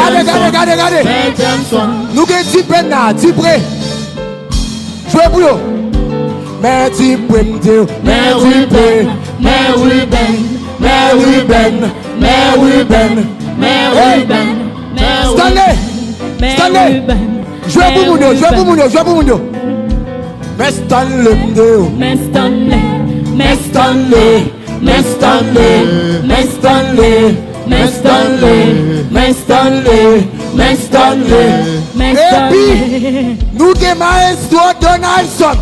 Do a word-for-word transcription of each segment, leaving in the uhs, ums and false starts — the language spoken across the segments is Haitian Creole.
Gade, gade, gade, gade. Nou gen T-Pain la, T-Pain. Jwe pou yo. Men T-Pain m di w. Men T-Pain, men T-Pain, men T-Pain, men T-Pain, men T-Pain. Stanley! Stanley! Jwe pou moun yo, jwe pou moun yo, jwe pou moun yo. Men Stanley m di w. Men Stanley, men Stanley, men Stanley, men Stanley, men Stanley, men Stanley, men Stanley. Epi, nou gen Maestro Donaldson.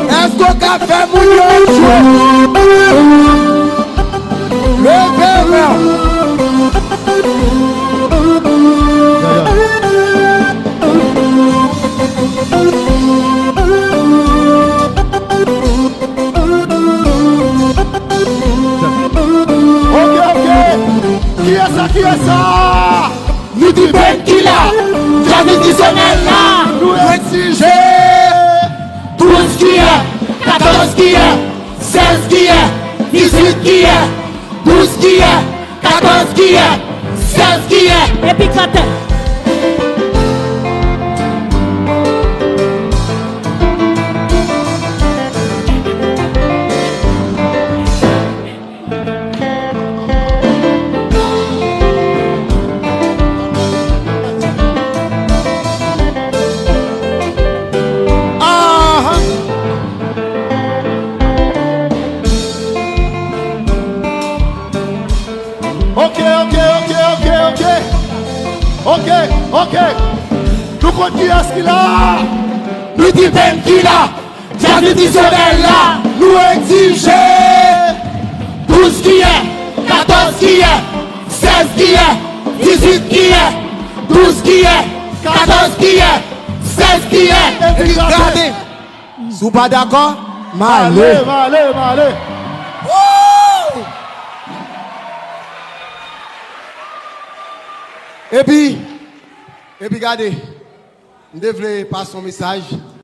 Èske w ka fè moun yo jwe? Leve men w. Ok, ok. Kiyès sa, kiyès sa? Nou di Painkiller, djaz tradisyonèl la. Nou egzije douz kiyè, katòz kiyè, sèz kiyè, dizuit kiyè, douz kiyè, katòz kiyè, sèz kiyè. Epi kantè. Ahan. Ok, ok, ok, ok, ok. Ok, ok. Nou konn kiyès ki la. Nou di Painkiller. Djaz tradisyonèl la, nou egzije douz kiyè, katòz kiyè, sèz kiyè, dizuit kiyè, douz kiyè, katòz kiyè, sèz kiyè. Epi gade. Si w pa dakò, m ale. M ale, m ale, m ale. Woo! Epi, epi gade, m te vle pase yon mesaj.